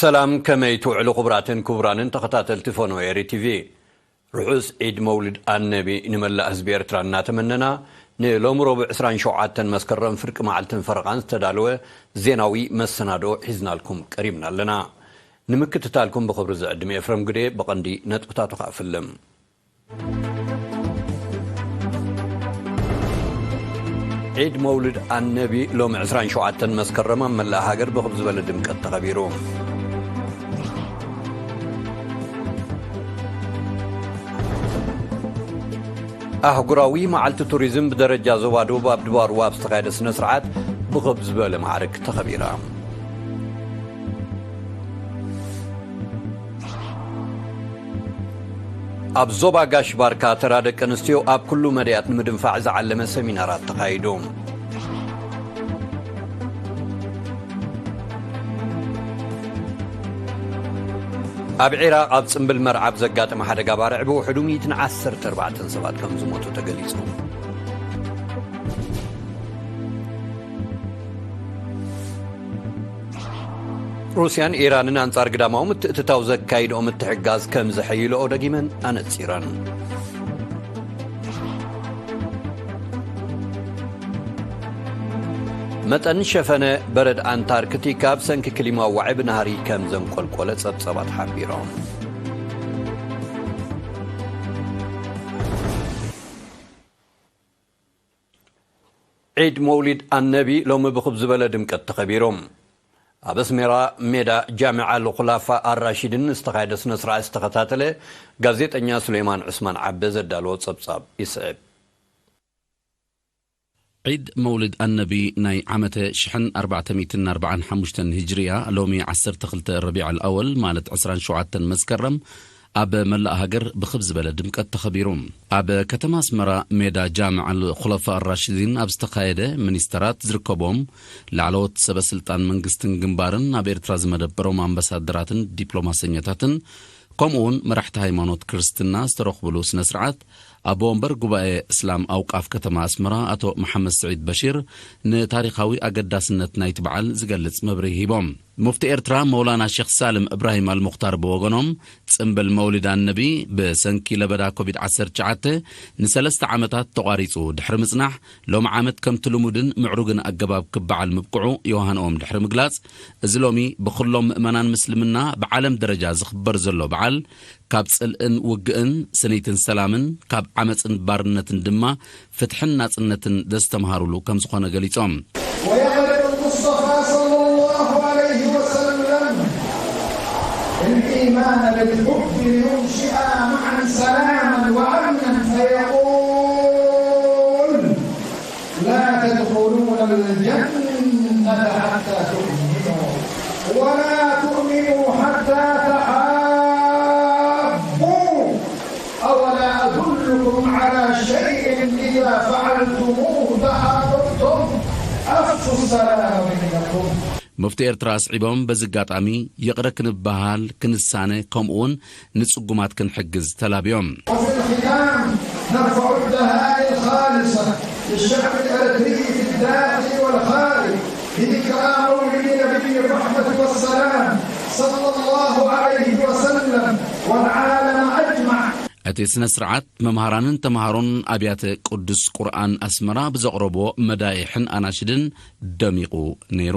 ሰላም፣ ከመይ ትውዕሉ ክቡራትን ክቡራንን ተኸታተልቲ ፎኖ ኤሪ ቲቪ? ርሑስ ዒድ መውልድ ኣነቢ ንመላእ ህዝቢ ኤርትራ እናተመነና፣ ንሎሚ ረቡዕ ዕስራን ሸውዓተን መስከረም ፍርቂ መዓልትን ፈረቓን ዝተዳለወ ዜናዊ መሰናዶ ሒዝናልኩም ቀሪብና ኣለና። ንምክትታልኩም ብኽብሪ ዝዕድም ኤፍረም ግዴ። ብቐንዲ ነጥብታቱ ከኣ ፍልም። ዒድ መውልድ ኣነቢ ሎሚ ዕስራን ሸውዓተን መስከረም ኣብ መላእ ሃገር ብኽብ ዝበለ ድምቀት ተኸቢሩ። ኣህጉራዊ መዓልቲ ቱሪዝም ብደረጃ ዞባ ደቡብ ኣብ ድባርዋ ኣብ ዝተኻየደ ስነ ስርዓት ብኽብ ዝበለ ማዕርግ ተኸቢራ። ኣብ ዞባ ጋሽ ባርካ ተራ ደቂ ኣንስትዮ ኣብ ኩሉ መዳያት ንምድንፋዕ ዝዓለመ ሰሚናራት ተኻይዱ። ኣብ ዒራቕ ኣብ ጽምብል መርዓ ብዘጋጠመ ሓደጋ ባርዕ ብውሕዱ ሚእትን ዓሰርተ ኣርባዕተን ሰባት ከም ዝሞቱ ተገሊጹ። ሩስያን ኢራንን ኣንጻር ግዳማዊ ምትእትታው ዘካይድኦ ምትሕግጋዝ ከም ዘሐይልኦ ደጊመን ኣነጺረን። መጠን ሸፈነ በረድ ኣንታርክቲካ ብሰንኪ ክሊማዊ ዋዒ ብናህሪ ከም ዘንቆልቆለ ጸብጸባት ሓቢሮም። ዒድ መውሊድ ኣነቢ ሎሚ ብኽብ ዝበለ ድምቀት ተኸቢሩ። ኣብ ኣስሜራ ሜዳ ጃምዓ ልኹላፋ ኣራሺድን ዝተኻየደ ስነ ስርዓት ዝተኸታተለ ጋዜጠኛ ሱሌማን ዑስማን ዓበ ዘዳለዎ ጸብጻብ ይስዕብ። ዒድ መውሊድ ኣነቢ ናይ ዓመተ ሽሕን ኣርባዕተ ሚእትን ኣርባዓን ሓሙሽተን ሂጅርያ ሎሚ ዓሰርተ ክልተ ረቢዕ ኣልኣወል ማለት ዕስራን ሸውዓተን መስከረም ኣብ መላእ ሃገር ብኽብ ዝበለ ድምቀት ተኸቢሩ። ኣብ ከተማ ኣስመራ ሜዳ ጃምዕ ኣልኹለፋ ኣራሽዲን ኣብ ዝተኻየደ ሚኒስተራት ዝርከቦም ላዕለዎት ሰበ ስልጣን መንግስትን ግንባርን ኣብ ኤርትራ ዝመደበሮም ኣምባሳደራትን ዲፕሎማሰኛታትን ከምኡ እውን መራሕቲ ሃይማኖት ክርስትና ዝተረኽብሉ ስነ ስርዓት ኣቦ ወንበር ጉባኤ እስላም ኣውቃፍ ከተማ ኣስመራ ኣቶ መሓመድ ስዒድ በሺር ንታሪኻዊ ኣገዳስነት ናይቲ በዓል ዝገልጽ መብርሂ ሂቦም። ሙፍቲ ኤርትራ መውላና ሼኽ ሳልም እብራሂም ኣልሙኽታር ብወገኖም፣ ጽምብል መውሊድ ኣነቢ ብሰንኪ ለበዳ ኮቪድ ዓሰርተ ትሽዓተ ንሰለስተ ዓመታት ተቋሪጹ ድሕሪ ምጽናሕ፣ ሎሚ ዓመት ከምቲ ልሙድን ምዕሩግን ኣገባብ ክበዓል ምብቅዑ ዮሃንኦም ድሕሪ ምግላጽ፣ እዚ ሎሚ ብኹሎም ምእመናን ምስልምና ብዓለም ደረጃ ዝኽበር ዘሎ በዓል፣ ካብ ጽልእን ውግእን፣ ስኒትን ሰላምን፣ ካብ ዓመጽን ባርነትን ድማ ፍትሕን ናጽነትን ዘስተምሃሩሉ ከም ዝኾነ ገሊጾም። ويعرف المصطفى صلى الله عليه وسلم الإيمان بالحب لينشئ معا سلاما وأمنا فيقول: لا تدخلون الجنة حتى تؤمنوا ولا تؤمنوا حتى تحابوا أولا أدلكم على شيء إذا فعلتموه تحاببتم أفشوا السلام بينكم. ሙፍቲ ኤርትራ ኣስዒቦም፣ በዚ ኣጋጣሚ ይቕረ ክንበሃል፣ ክንሳነ፣ ከምኡውን ንጽጉማት ክንሕግዝ ተላብዮም። وفي الختام نرفع التهاني الخالصة للشعب الإريتري في الداخل والخارج بذكرى مولد نبي الرحمة والسلام صلى الله عليه وسلم والعالم أجمع. እቲ ስነ ስርዓት መምሃራንን ተምሃሮን ኣብያተ ቅዱስ ቁርኣን ኣስመራ ብዘቕረብዎ መዳይሕን ኣናሽድን ደሚቑ ነይሩ።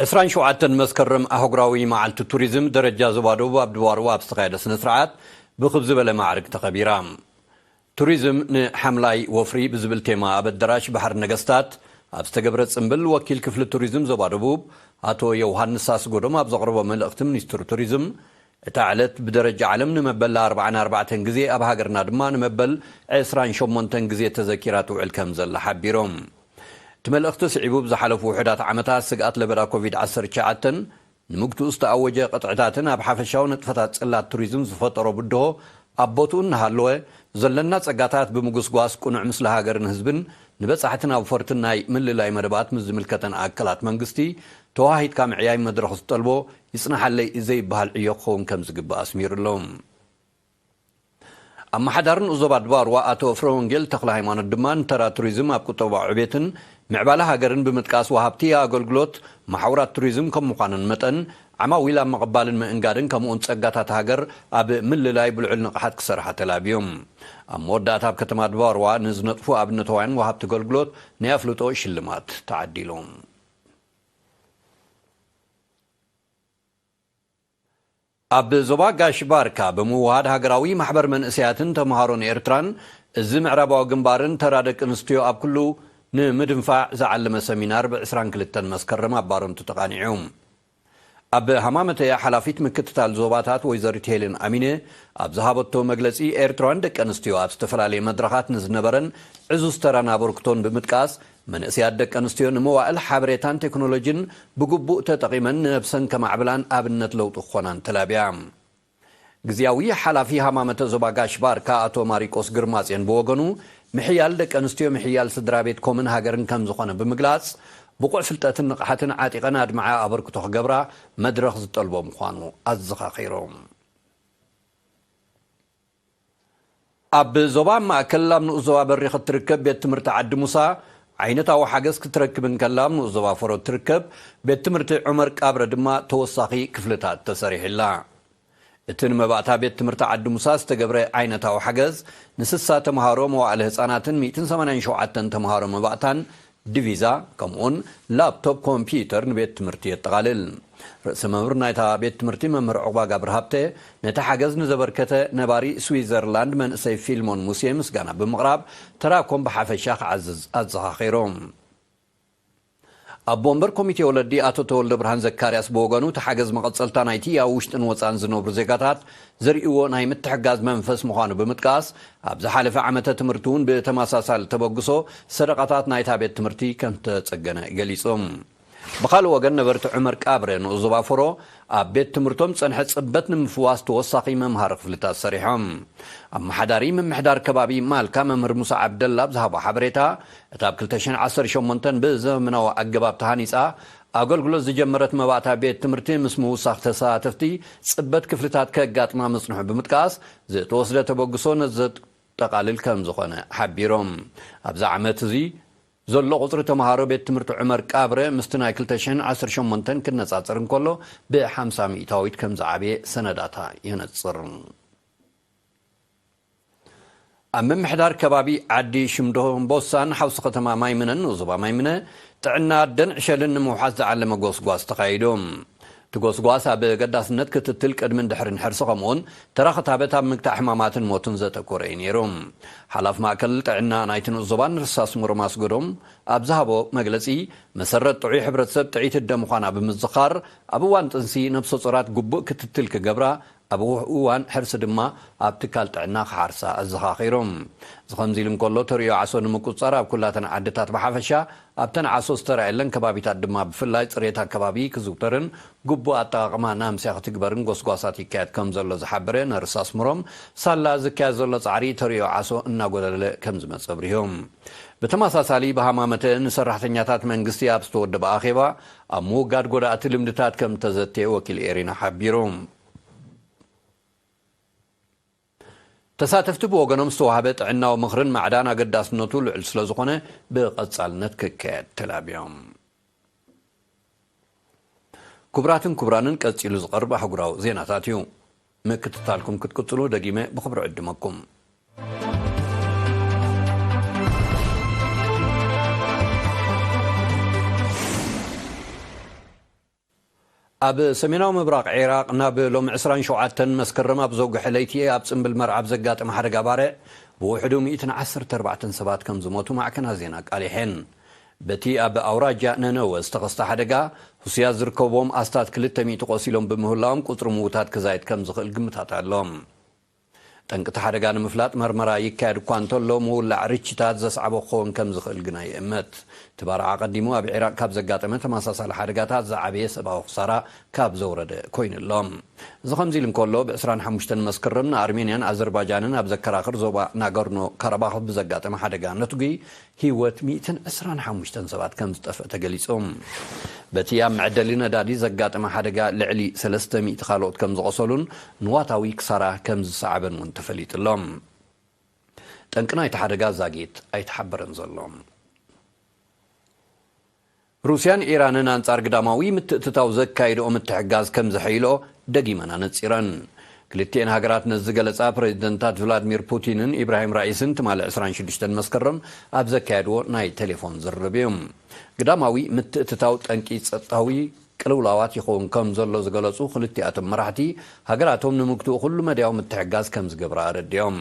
ዕስራን ሸውዓተን መስከረም ኣህጉራዊ መዓልቲ ቱሪዝም ደረጃ ዞባ ደቡብ ኣብ ድባርዋ ኣብ ዝተኻየደ ስነ ስርዓት ብኽብ ዝበለ ማዕርግ ተኸቢራ። ቱሪዝም ንሓምላይ ወፍሪ ብዝብል ቴማ ኣብ ኣዳራሽ ባሕሪ ነገስታት ኣብ ዝተገብረ ጽምብል ወኪል ክፍሊ ቱሪዝም ዞባ ደቡብ ኣቶ ዮውሃንስ ኣስጎዶም ኣብ ዘቕረቦ መልእኽቲ፣ ሚኒስትር ቱሪዝም እታ ዕለት ብደረጃ ዓለም ንመበል ኣርባዓን ኣርባዕተን ግዜ ኣብ ሃገርና ድማ ንመበል ዕስራን ሸሞንተን ግዜ ተዘኪራ ትውዕል ከም ዘላ ሓቢሮም። እቲ መልእኽቲ ስዒቡ ብዝሓለፉ ውሑዳት ዓመታት ስግኣት ለበዳ ኮቪድ ዓሰርተ ትሽዓተን ንምግትኡ ዝተኣወጀ ቅጥዕታትን ኣብ ሓፈሻዊ ንጥፈታት ጽላት ቱሪዝም ዝፈጠሮ ብድሆ ኣብ ቦትኡ እናሃለወ፣ ዘለና ጸጋታት ብምጉስጓስ ቅኑዕ ምስሊ ሃገርን ህዝብን ንበጻሕትን ኣውፈርትን ናይ ምልላይ መደባት ምስ ዝምልከተን ኣካላት መንግስቲ ተወሃሂድካ ምዕያይ መድረኽ ዝጠልቦ ይጽናሓለይ ዘይበሃል ዕዮ ክኸውን ከም ዝግባእ ኣስሚሩ ኣሎ። ኣመሓዳሪ ንኡስ ዞባ ኣድባርዋ ኣቶ ፍረወንጌል ተኽለ ሃይማኖት ድማ ንተራ ቱሪዝም ኣብ ቁጠባዊ ዕቤትን ምዕባለ ሃገርን ብምጥቃስ፣ ወሃብቲ ኣገልግሎት መሓውራት ቱሪዝም ከም ምዃነን መጠን፣ ዓማዊል ኣብ ምቕባልን ምእንጋድን ከምኡውን ጸጋታት ሃገር ኣብ ምልላይ ብልዑል ንቕሓት ክሰርሓ ተላብዮም። ኣብ መወዳእታ ኣብ ከተማ ኣድባርዋ ንዝነጥፉ ኣብነታውያን ወሃብቲ ኣገልግሎት ናይ ኣፍልጦ ሽልማት ተዓዲሎም። ኣብ ዞባ ጋሽ ባርካ ብምውሃድ ሃገራዊ ማሕበር መንእሰያትን ተምሃሮን ኤርትራን እዚ ምዕራባዊ ግንባርን ተራ ደቂ ኣንስትዮ ኣብ ኩሉ ንምድንፋዕ ዝዓለመ ሰሚናር ብ ዕስራን ክልተን መስከረም ኣብ ባረንቱ ተቓኒዑ። ኣብ ሃማመተያ ሓላፊት ምክትታል ዞባታት ወይዘሪት ሄለን ኣሚነ ኣብ ዝሃበቶ መግለጺ፣ ኤርትራውያን ደቂ ኣንስትዮ ኣብ ዝተፈላለየ መድረኻት ንዝነበረን ዕዙዝ ተራን ኣበርክቶን ብምጥቃስ፣ መንእሰያት ደቂ ኣንስትዮ ንመዋእል ሓበሬታን ቴክኖሎጂን ብግቡእ ተጠቒመን ንነብሰን ከማዕብላን ኣብነት ለውጢ ክኾናን ተላብያ። ግዝያዊ ሓላፊ ሃማመተ ዞባ ጋሽ ባርካ ኣቶ ማሪቆስ ግርማጽዮን ብወገኑ፣ ምሕያል ደቂ ኣንስትዮ ምሕያል ስድራ ቤት ኮምን ሃገርን ከም ዝኾነ ብምግላጽ፣ ብቑዕ ፍልጠትን ንቕሓትን ዓጢቐን ኣድማዒ ኣበርክቶ ክገብራ መድረኽ ዝጠልቦ ምዃኑ ኣዘኻኺሮም። ኣብ ዞባ ማእከል ኣብ ንኡስ ዞባ በሪኽ እትርከብ ቤት ትምህርቲ ዓዲ ሙሳ ዓይነታዊ ሓገዝ ክትረክብ እንከላ፣ ኣብ ንኡስ ዞባ ፈሮ እትርከብ ቤት ትምህርቲ ዑመር ቃብረ ድማ ተወሳኺ ክፍልታት ተሰሪሕላ። እቲ ንመባእታ ቤት ትምህርቲ ዓዲ ሙሳ ዝተገብረ ዓይነታዊ ሓገዝ ንስሳ ተምሃሮ መዋእለ ህጻናትን ሚእትን ሰማንያን ሸውዓተን ተምሃሮ መባእታን ዲቪዛ፣ ከምኡውን ላፕቶፕ ኮምፒውተር ንቤት ትምህርቲ የጠቓልል። ርእሰ መምህር ናይታ ቤት ትምህርቲ መምህር ዑቕባ ጋብር ሃብተ፣ ነቲ ሓገዝ ንዘበርከተ ነባሪ ስዊዘርላንድ መንእሰይ ፊልሞን ሙሴ ምስጋና ብምቕራብ፣ ተራኮም ብሓፈሻ ክዓዝዝ ኣዘኻኺሮም። ኣቦ ወንበር ኮሚቴ ወለዲ ኣቶ ተወልደ ብርሃን ዘካርያስ ብወገኑ፣ እቲ ሓገዝ መቐጸልታ ናይቲ ኣብ ውሽጥን ወጻን ዝነብሩ ዜጋታት ዘርእይዎ ናይ ምትሕጋዝ መንፈስ ምዃኑ ብምጥቃስ፣ ኣብ ዝሓለፈ ዓመተ ትምህርቲ እውን ብተመሳሳሊ ተበግሶ ሰደቓታት ናይታ ቤት ትምህርቲ ከም ዝተጸገነ ገሊጹ። ብኻልእ ወገን፣ ነበርቲ ዑመር ቃብረ ንኡስ ዞባ ፈሮ ኣብ ቤት ትምህርቶም ዝጸንሐ ጽበት ንምፍዋስ ተወሳኺ መምሃሪ ክፍልታት ሰሪሖም። ኣመሓዳሪ ምምሕዳር ከባቢ ማልካ መምህር ሙሳ ዓብደላ ኣብ ዝሃቦ ሓበሬታ፣ እታ ኣብ ክልተ ሽሕን ዓሰርተ ሸሞንተን ብዘመናዊ ኣገባብ ተሃኒጻ ኣገልግሎት ዝጀመረት መባእታ ቤት ትምህርቲ ምስ ምውሳኽ ተሳተፍቲ ጽበት ክፍልታት ከጋጥማ ምጽንሑ ብምጥቃስ፣ ዝተወስደ ተበግሶ ነዚ ዘጠቓልል ከም ዝኾነ ሓቢሮም። ኣብዚ ዓመት እዚ ዘሎ ቁጽሪ ተምሃሮ ቤት ትምህርቲ ዑመር ቃብረ ምስቲ ናይ ክልተ ሽሕን ዓሰርተ ሸሞንተን ክነጻጸር እንከሎ፣ ብ ሓምሳ ሚእታዊት ከም ዝዓበየ ሰነዳታ የነጽር። ኣብ ምምሕዳር ከባቢ ዓዲ ሽምዶምቦሳን ሓውሲ ከተማ ማይምነን ንኡስ ዞባ ማይምነ፣ ጥዕና ኣደን ዕሸልን ንምውሓስ ዝዓለመ ጎስጓስ ተኻይዱ። እቲ ጎስጓስ ኣብ ኣገዳስነት ክትትል ቅድምን ድሕርን ሕርሲ፣ ከምኡውን ተራ ክታበት ኣብ ምግታእ ሕማማትን ሞትን ዘተኮረ እዩ ነይሩ። ሓላፊ ማእከል ጥዕና ናይቲ ንኡስ ዞባ ነርስ ኣስመሮም ኣስገዶም ኣብ ዝሃቦ መግለጺ፣ መሰረት ጥዑይ ሕብረተሰብ ጥዕይቲ ኣደ ምዃና ብምዝኻር፣ ኣብ እዋን ጥንሲ ነብሰ ጾራት ግቡእ ክትትል ክገብራ፣ ኣብ እዋን ሕርሲ ድማ ኣብ ትካል ጥዕና ክሓርሳ ኣዘኻኺሮም። እዚ ከምዚ ኢሉ እንከሎ፣ ተርእዮ ዓሶ ንምቁጽጻር ኣብ ኩላተን ዓድታት ብሓፈሻ፣ ኣብተን ዓሶ ዝተራእየለን ከባቢታት ድማ ብፍላይ፣ ጽሬት ኣከባቢ ክዝውተርን ግቡእ ኣጠቓቕማ ናምስያ ክትግበርን ጎስጓሳት ይካየድ ከም ዘሎ ዝሓበረ ነርስ ኣስመሮም፣ ሳላ ዝካየድ ዘሎ ጻዕሪ ተርእዮ ዓሶ እናጎደለ ከም ዝመጽእ ኣብሪሆም። ብተመሳሳሊ፣ ብሃማመተ ንሰራሕተኛታት መንግስቲ ኣብ ዝተወደበ ኣኼባ፣ ኣብ ምውጋድ ጎዳእቲ ልምድታት ከም ዝተዘተየ ወኪል ኤሪና ሓቢሩ። ተሳተፍቲ ብወገኖም ዝተዋህበ ጥዕናዊ ምኽርን ማዕዳን ኣገዳስነቱ ልዑል ስለ ዝኾነ ብቐጻልነት ክካየድ ተላብዮም። ክቡራትን ክቡራንን፣ ቀጺሉ ዝቐርብ ኣህጉራዊ ዜናታት እዩ። ምክትታልኩም ክትቅጽሉ ደጊመ ብኽብሪ ዕድመኩም። ኣብ ሰሜናዊ ምብራቕ ዒራቕ፣ ናብ ሎሚ ዕስራን ሸውዓተን መስከረም ኣብ ዘውግሐ ለይቲ ኣብ ጽምብል መርዓ ኣብ ዘጋጠመ ሓደጋ ባርዕ፣ ብውሕዱ ሚእትን ዓሰርተ ኣርባዕተን ሰባት ከም ዝሞቱ ማዕከናት ዜና ኣቃሊሐን። በቲ ኣብ ኣውራጃ ነነወ ዝተኸስተ ሓደጋ፣ ህሱያት ዝርከብዎም ኣስታት ክልተ ሚእቲ ቆሲሎም ብምህላዎም፣ ቁጽሪ ምዉታት ክዛይድ ከም ዝኽእል ግምታት ኣሎ። ጠንቅቲ ሓደጋ ንምፍላጥ መርመራ ይካየድ እኳ እንተሎ፣ ምውላዕ ርችታት ዘስዓቦ ክኸውን ከም ዝኽእል ግና ይእመት። እቲ ባርዕ ኣቐዲሙ ኣብ ዒራቕ ካብ ዘጋጠመ ተመሳሳሊ ሓደጋታት ዝዓበየ ሰብኣዊ ክሳራ ካብ ዘውረደ ኮይኑ ኣሎ። እዚ ከምዚ ኢሉ እንከሎ፣ ብ ዕስራን ሓሙሽተን መስከረም ንኣርሜንያን ኣዘርባጃንን ኣብ ዘከራኽር ዞባ ናጎርኖ ካራባኽ ብዘጋጠመ ሓደጋ ነትጒ ህይወት ሚእትን ዕስራን ሓሙሽተን ሰባት ከም ዝጠፍአ ተገሊጹ። በቲ ኣብ መዐደሊ ነዳዲ ዘጋጠመ ሓደጋ ልዕሊ ሰለስተ ሚእቲ ካልኦት ከም ዝቖሰሉን ንዋታዊ ክሳራ ከም ዝሰዓበን እውን ተፈሊጡ ኣሎ። ጠንቂ ናይቲ ሓደጋ ዛጊት ኣይተሓበረን ዘሎ። ሩስያን ኢራንን ኣንጻር ግዳማዊ ምትእትታው ዘካይድኦ ምትሕጋዝ ከም ዘሐይልኦ ደጊመን ኣነጺረን። ክልቲኤን ሃገራት ነዚ ዝገለጻ ፕሬዚደንታት ቭላድሚር ፑቲንን ኢብራሂም ራኢስን ትማሊ ዕስራን ሽዱሽተን መስከረም ኣብ ዘካየድዎ ናይ ቴሌፎን ዝርርብ እዩ። ግዳማዊ ምትእትታው ጠንቂ ጸጥታዊ ቅልውላዋት ይኸውን ከም ዘሎ ዝገለጹ ክልቲኣቶም መራሕቲ፣ ሃገራቶም ንምግትኡ ኩሉ መዳያዊ ምትሕጋዝ ከም ዝገብራ ኣረዲኦም።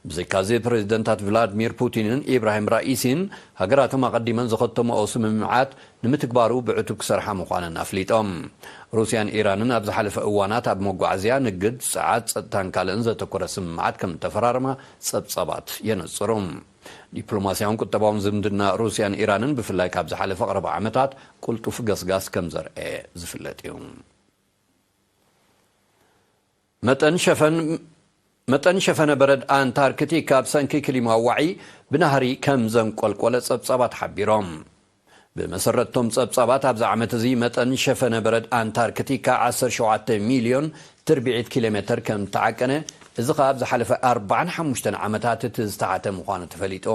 ብዘይካዚ ፕሬዚደንታት ቭላድሚር ፑቲንን ኢብራሂም ራኢሲን ሃገራቶም ኣቐዲመን ዝኸተምኦ ስምምዓት ንምትግባሩ ብዕቱብ ክሰርሓ ምዃነን ኣፍሊጦም። ሩስያን ኢራንን ኣብ ዝሓለፈ እዋናት ኣብ መጓዓዝያ፣ ንግድ፣ ጸዓት፣ ጸጥታን ካልእን ዘተኮረ ስምምዓት ከም እተፈራረማ ጸብጻባት የነጽሩ። ዲፕሎማስያውን ቁጠባውን ዝምድና ሩስያን ኢራንን ብፍላይ ካብ ዝሓለፈ ቀረባ ዓመታት ቅልጡፍ ገስጋስ ከም ዘርኤ ዝፍለጥ እዩ። መጠን ሸፈን መጠን ሸፈነ በረድ ኣንታርክቲካ ብሰንኪ ክሊማዊ ዋዒ ብናህሪ ከም ዘንቆልቆለ ጸብጻባት ሓቢሮም። ብመሰረት እቶም ጸብጻባት፣ ኣብዚ ዓመት እዚ መጠን ሸፈነ በረድ ኣንታርክቲካ ዓሰርተ ሸውዓተ ሚልዮን ትርብዒት ኪሎ ሜተር ከም ተዓቀነ፣ እዚ ኸኣ ኣብ ዝሓለፈ ኣርባዓን ሓሙሽተን ዓመታት እቲ ዝተሓተ ምዃኑ ተፈሊጡ።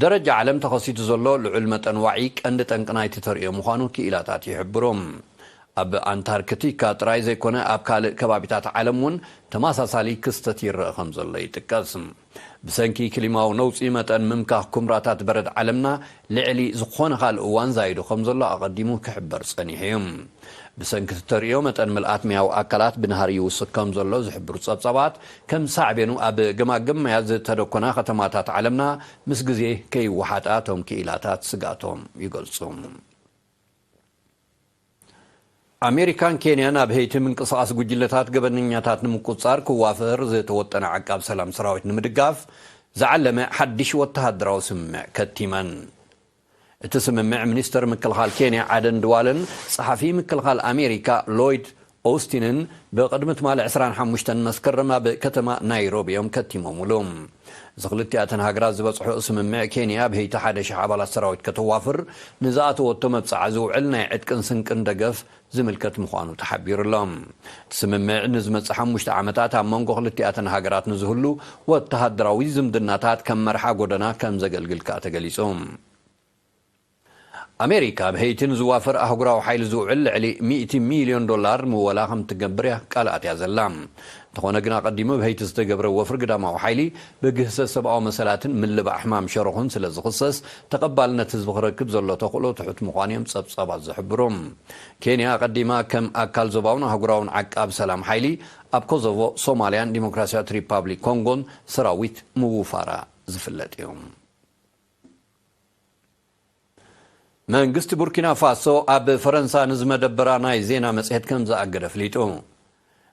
ደረጃ ዓለም ተኸሲቱ ዘሎ ልዑል መጠን ዋዒ ቀንዲ ጠንቂ ናይቲ ተርእዮ ምዃኑ ክኢላታት ይሕብሩ። ኣብ ኣንታርክቲካ ጥራይ ዘይኮነ፣ ኣብ ካልእ ከባቢታት ዓለም እውን ተመሳሳሊ ክስተት ይረአ ከም ዘሎ ይጥቀስ። ብሰንኪ ክሊማዊ ነውጺ፣ መጠን ምምካኽ ኩምራታት በረድ ዓለምና ልዕሊ ዝኾነ ካልእ እዋን ዛይዱ ከም ዘሎ ኣቐዲሙ ክሕበር ጸኒሑ እዩ። ብሰንኪ እቲ ተርእዮ፣ መጠን ምልኣት መያዊ ኣካላት ብናህሪ ይውስኽ ከም ዘሎ ዝሕብሩ ጸብጻባት፣ ከም ሳዕቤኑ ኣብ ገማግም ማያት ዝተደኮና ከተማታት ዓለምና ምስ ግዜ ከይወሓጣ እቶም ክኢላታት ስግኣቶም ይገልጹ። ኣሜሪካን ኬንያን ኣብ ሄይቲ ምንቅስቓስ ጉጅለታት ገበነኛታት ንምቁጽጻር ክዋፈር ዝተወጠነ ዓቃብ ሰላም ሰራዊት ንምድጋፍ ዝዓለመ ሓድሽ ወተሃደራዊ ስምምዕ ከቲመን። እቲ ስምምዕ፣ ሚኒስተር ምክልኻል ኬንያ ዓደን ድዋለን ጸሓፊ ምክልኻል ኣሜሪካ ሎይድ ኦስቲንን ብቕድሚ ትማሊ ዕስራን ሓሙሽተን መስከረም ኣብ ከተማ ናይሮቢ እዮም ከቲሞምሉ። እዚ ክልቲኣተን ሃገራት ዝበጽሖ ስምምዕ፣ ኬንያ ኣብ ሄይቲ ሓደ ሽሕ ኣባላት ሰራዊት ከተዋፍር ንዝኣተወቶ መብጽዓ ዝውዕል ናይ ዕጥቅን ስንቅን ደገፍ ዝምልከት ምዃኑ ተሓቢሩ ኣሎ። እቲ ስምምዕ ንዝመጽእ ሓሙሽተ ዓመታት ኣብ መንጎ ክልቲኣተን ሃገራት ንዝህሉ ወተሃደራዊ ዝምድናታት ከም መርሓ ጎደና ከም ዘገልግል ከኣ ተገሊጹ። ኣሜሪካ ኣብ ሄይቲ ንዝዋፈር ኣህጉራዊ ሓይሊ ዝውዕል ልዕሊ ሚእቲ ሚልዮን ዶላር ምወላ ከም ትገብር እያ ቃል ኣትያ ዘላ። እንተኾነ ግን፣ ኣቐዲሙ ኣብ ሄይቲ ዝተገብረ ወፍሪ ግዳማዊ ሓይሊ ብግህሰት ሰብኣዊ መሰላትን ምልባዕ ሕማም ሸሮኽን ስለ ዝኽሰስ፣ ተቐባልነት ህዝቢ ክረክብ ዘሎ ተኽእሎ ትሑት ምዃኑ እዮም ጸብጻባት ዝሕብሩ። ኬንያ ኣቐዲማ ከም ኣካል ዞባውን ኣህጉራውን ዓቃብ ሰላም ሓይሊ ኣብ ኮሶቮ፣ ሶማልያን ዲሞክራሲያዊት ሪፓብሊክ ኮንጎን ሰራዊት ምውፋራ ዝፍለጥ እዩ። መንግስቲ ቡርኪና ፋሶ ኣብ ፈረንሳ ንዝመደበራ ናይ ዜና መጽሔት ከም ዝኣገደ ኣፍሊጡ።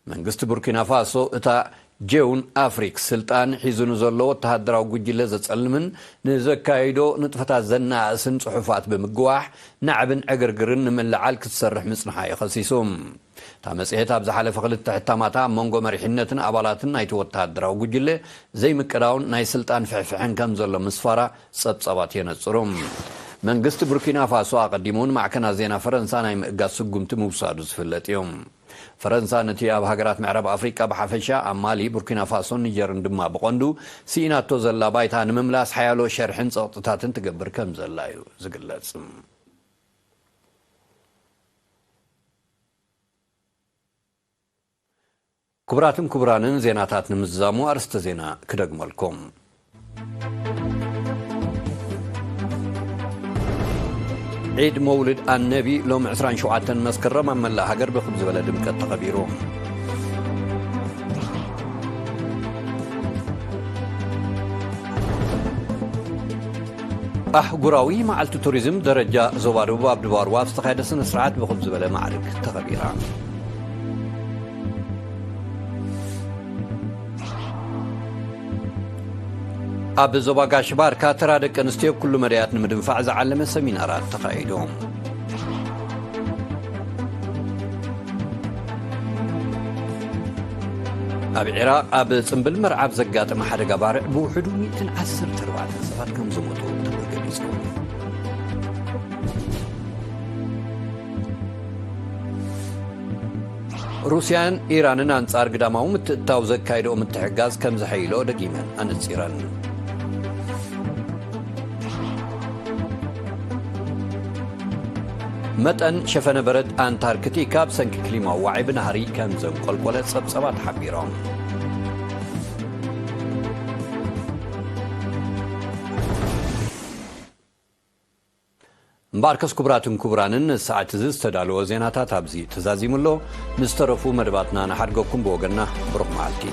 መንግስቲ ቡርኪና ፋሶ፣ እታ ጄውን ኣፍሪክ ስልጣን ሒዙ ንዘሎ ወተሃደራዊ ጉጅለ ዘጸልምን ንዘካይዶ ንጥፈታት ዘነኣእስን ጽሑፋት ብምግዋሕ፣ ናዕብን ዕግርግርን ንምልዓል ክትሰርሕ ምጽንሓ እዩ ከሲሱ። እታ መጽሔት ኣብ ዝሓለፈ ክልተ ሕታማታ ኣብ መንጎ መሪሕነትን ኣባላትን ናይቲ ወተሃደራዊ ጉጅለ ዘይምቅዳውን ናይ ስልጣን ፍሕፍሕን ከም ዘሎ ምስፋራ ጸብጻባት የነጽሩ። መንግስቲ ቡርኪና ፋሶ ኣቐዲሙ እውን ማዕከናት ዜና ፈረንሳ ናይ ምእጋድ ስጉምቲ ምውሳዱ ዝፍለጥ እዩ። ፈረንሳ ነቲ ኣብ ሃገራት ምዕራብ ኣፍሪቃ ብሓፈሻ፣ ኣብ ማሊ፣ ቡርኪና ፋሶን ኒጀርን ድማ ብቐንዱ፣ ስኢናቶ ዘላ ባይታ ንምምላስ ሓያሎ ሸርሕን ጸቕጥታትን ትገብር ከም ዘላ እዩ ዝግለጽ። ክቡራትን ክቡራንን፣ ዜናታት ንምዝዛሙ ኣርእስተ ዜና ክደግመልኩም። ዒድ መውልድ ኣነቢ ሎም ዕስራን ሸውዓተን መስከረም ኣብ መላእ ሃገር ብኽብ ዝበለ ድምቀት ተኸቢሩ። ኣህጉራዊ መዓልቲ ቱሪዝም ደረጃ ዞባ ደቡብ ኣብ ድባርዋ ኣብ ዝተኻየደ ስነ ስርዓት ብኽብ ዝበለ ማዕርግ ተኸቢራ። ኣብ ዞባ ጋሽ ባርካ ተራ ደቂ ኣንስትዮ ኩሉ መዳያት ንምድንፋዕ ዝዓለመ ሰሚናራት ተኻይዱ። ኣብ ዒራቕ ኣብ ጽምብል መርዓብ ዘጋጠመ ሓደጋ ባርዕ ብውሕዱ ሚእትን ዓሰርተ ኣርባዕተን ሰባት ከም ዝሞቱ ተገሊጹ። ሩስያን ኢራንን ኣንጻር ግዳማዊ ምትእትታው ዘካይድኦ ምትሕጋዝ ከም ዘሐይልኦ ደጊመን ኣነጺረን። መጠን ሸፈነ በረድ ኣንታርክቲካ ብሰንኪ ክሊማዊ ዋዒ ብናህሪ ከም ዘንቆልቆለ ጸብጸባት ሓቢሮም። እምበኣርከስ ክቡራትን ክቡራንን፣ ንሰዓት እዚ ዝተዳለወ ዜናታት ኣብዚ ተዛዚሙ ኣሎ። ንዝተረፉ መደባትና ንሓድገኩም ብወገንና ብሩኽ መዓልቲ።